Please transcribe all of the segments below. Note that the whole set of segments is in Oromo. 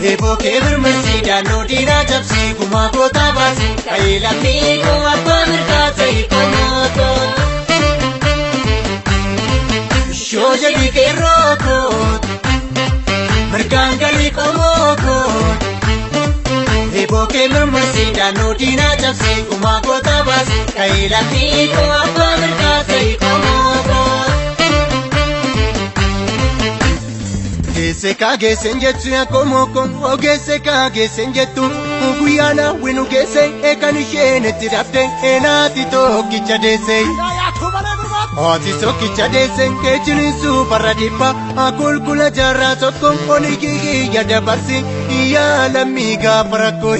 Eeboo kee birmirsi daannoo diinaa cabsii gumaa gootaa baasi ka'ee lammii koo abbaa mirgaa ta'e qomoo koo. Shoo jedhi qeerroo koo mirgaan galii qomoo koo. Eeboo kee mirmirsi daannoo diinaa cabsii gumaa gootaa baasi ka'ee lammii koo abbaa mirgaa ta'e qomoo koo. Geesse kaa geessen jettu yaa qomoo koo geesse kaa geessen jettu guyyaa naawwinu geesse kan isheen itti dhabde naati tokkicha deesse. Haati tokkicha deesse geejjinisu barra dhibba qulqulla jaarraa tokko oli kiyya dabarsi yaa lammii gaafa rakkoo.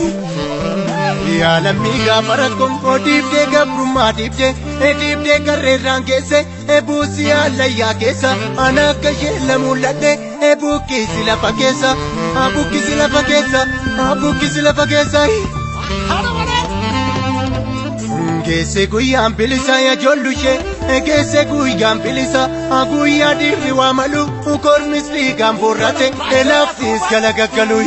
Yaa lammii gaafa rakkoo dhiibdee gabrummaa dhiibdee dhiibdee karreerraan geesse buusii hallayyaa keessa ana akka ishee lamuun ladhe buqqisi lafa keessa buqqisi lafa keessa buqqisi lafa keessa. Geesse guyyaan bilisa yaa ijoollu ishee geesse guyyaan bilisa guyyaa dhiirri waa malu kormis dhiigaan boorrate laftis galagaggalu.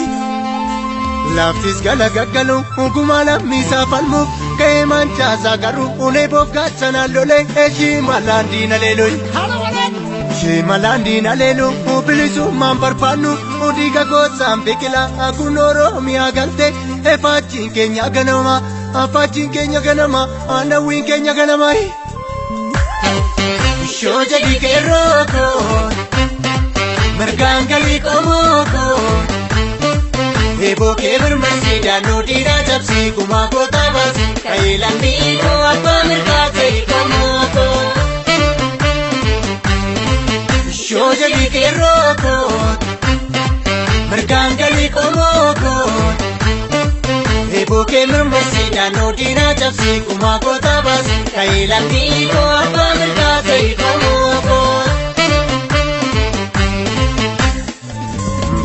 Laftis galagaggalu gumaa lammiisaa falmuuf ka'ee manchaasaa garuu ulee boof gaachanaan lolee shimalaan diina leeloyi. Shimalaan diina leelu bilisummaan barbaannu dhiiga gosaan biqilaa kun Oromiyaa galte faajjiin keenya ganama faajjiin keenya ganama naawwiin keenya ganama. Shoo jedhi qeerroo koo mirgaan galii qomoo koo. Eeboo kee birmirsi daannoo diinaa cabsii gumaa gootaa baasi ka'ee lammii koo abbaa mirgaa ta'e qomoo koo. Shoo jedhi qeerroo koo mirgaan galii qomoo koo. Eeboo kee mirmirsi daannoo diinaa cabsii gumaa gootaa baasi ka'ee lammii koo abbaa mirgaa ta'e qomoo koo.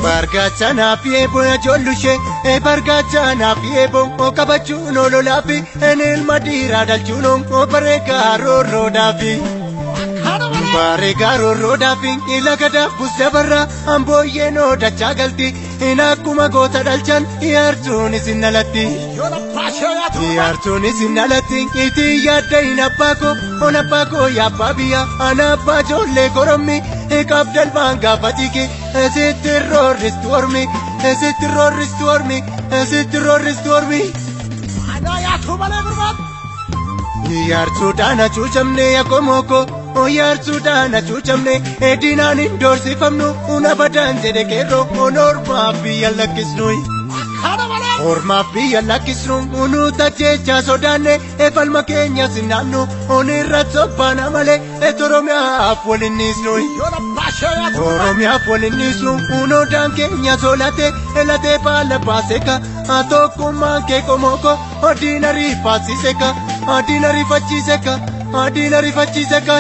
Bargaachanaa fi eeboo ijoollu ishee bargaachanaa fi eeboo qabachuun ololaa fi ilma dhiiraa dhalchuun bareegaa roorroodhaafi. Bareegaa roorroodhaafi laga daabbus dabarra ambooyyeen oodachaa galti akkuma goota dhalchan yaartuun isin alatti. Yaartuun isin alatti itti yaadda hin abbaa koo on abbaa koo yaabbaa biyya ana abbaa ijoollee korommi qabdalbaan gaafa jige sitti roorristu ormi sitti roorristu ormi sitti roorristu ormi. Yaartuudhaan hacuucamne yaa qomoo koo yaartuudhaan hacuucamne diinaan hin doorsifamnu una badaan jedhe qeerroo on ormaaf biyya lakkisnu. Ormaaf biyya lakkisnu nuta jecha sodaanne falma keenya sinnaannu on irratti sobbaana malee Oromiyaaf waliin dhiisnu. Oromiyaaf waliin dhiisnu unoodaan keenya solate latee baala baaseka tokkummaan kee qomoo koo diina rifaasiseka diina rifachiiseka diina rifachiiseka.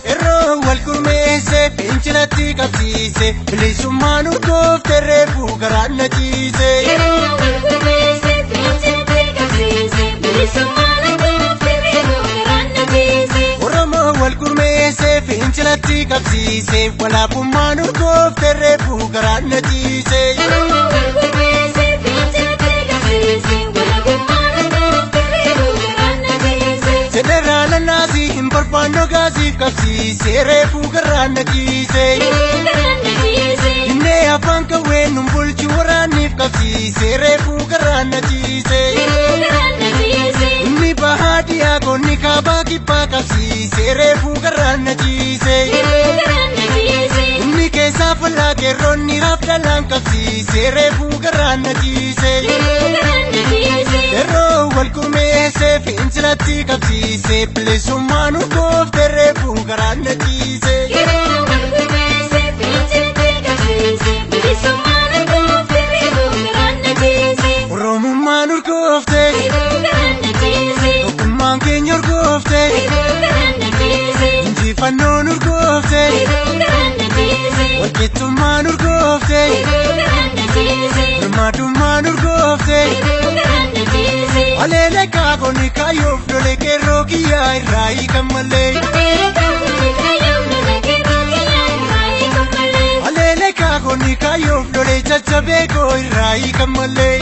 Yeroo wal gurmeesse fincilatti qabsiise bilisummaan urgoofte reefuu garaan na ciise. Yeroo wal gurmeesse fincilatti qabsiise bilisummaan urgoofte reefuu garaan na ciise. Oromoo wal gurmeesse fincilatti qabsiise walaabummaan urgoofte reefuu garaan na ciise. Oromoo wal gurmeesse fincilatti qabsiise walaabummaan urgoofte reefuu garaan na ciise. Jeneraala naasii hin barbaannu gaasiif qabsiise reefuu garaan na ciise. Reefuu garaan na ciise. Innee afaan qawwee nun bulchu waraanniif qabsiise reefuu garaan na ciise. Reefuu garaan na ciise. Inni bahaa dhiyaa goonni kaabaa kibbaa qabsiise reefuu garaan na ciise. Reefuu garaan na ciise. Inni keessaa fallaa qeerroonni raaf dhalaan qabsiise reefuu garaan na ciise. Reefuu garaan na ciise. Yeroo wal gurmeesse fincilatti qabsiise bilisummaan urgoofte reefuu garaan na ciise. Yeroo wal gurmeesse fincilatti qabsiise bilisummaan urgoofte reefuu garaan na ciise. Oromummaan urgoofte Reefuu garaan na ciise. tokkummaan keenya urgoofte Reefuu garaan na ciise. injifannoon urgoofte Reefuu garaan na ciise. walqixxummaan urgoofte Reefuu garaan na ciise. birmaadummaan urgoofte Reefuu garaan na ciise. Aleele kaagonni kaayyoof lole qeerroo kiyyaa irraa hiikan malee. Aleele kaagonni kaayyoof lole jajjabee koo irraa hiikan malee.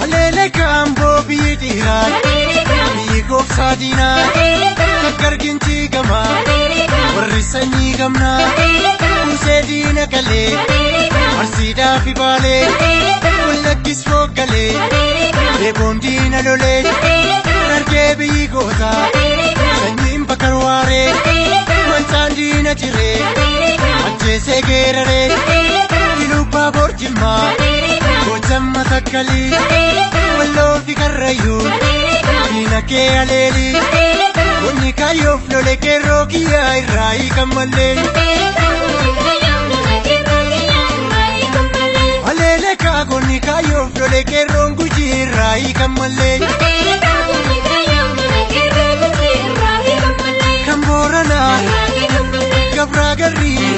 Aleele kaamboo biyyi dhiiraa biyyi gooftaa diinaa takka argintii gamaa warri sanyii gamnaa kuusee diina galee arsiidhaa fi baalee wallaggis fooggalee eeboon diina lolee argee biyyi gootaa sanyiin bakar waaree mancaan diina jiree ajjeesee geeraree ilubbaa boorjimmaa gojamma takkalii walloo fi karrayyuu diina kee aleelii Wanni kaayyoof lole qeerroo kiyyaa irraa hiikan malee. Aleele kaagonni kaayyoof lole qeerroon gujii irraa hiikan malee. Kan booranaa gabraa garrii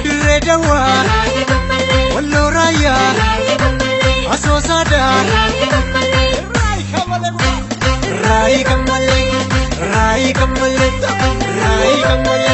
dirree dawaa walloo raayyaa asoosaadhaa. Irraa hiikan malee. Irraa hiikan malee. Irraa hiikan malee.